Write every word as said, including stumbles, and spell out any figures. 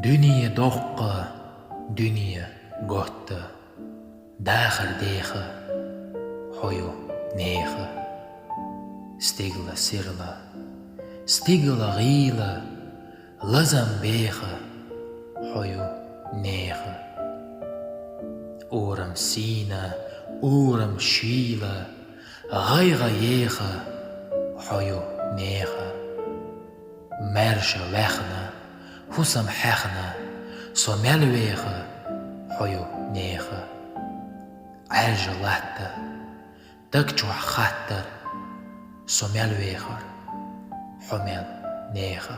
Дуьне доккха, дуьне готта, дахар деха, хьо ю неха. Стигала сирла, стигала гӀийла, лазам беха, хьо ю неха. Урам сийна, урам шийла, гӀайгӀа еха, хьо ю неха. Маьрша ваьхна, хӀусам хьаьхна, со мел веха, хьо ю неха. Ӏаьржа латта, даг чохь хаттар, со мел вехар, хьо мел неха.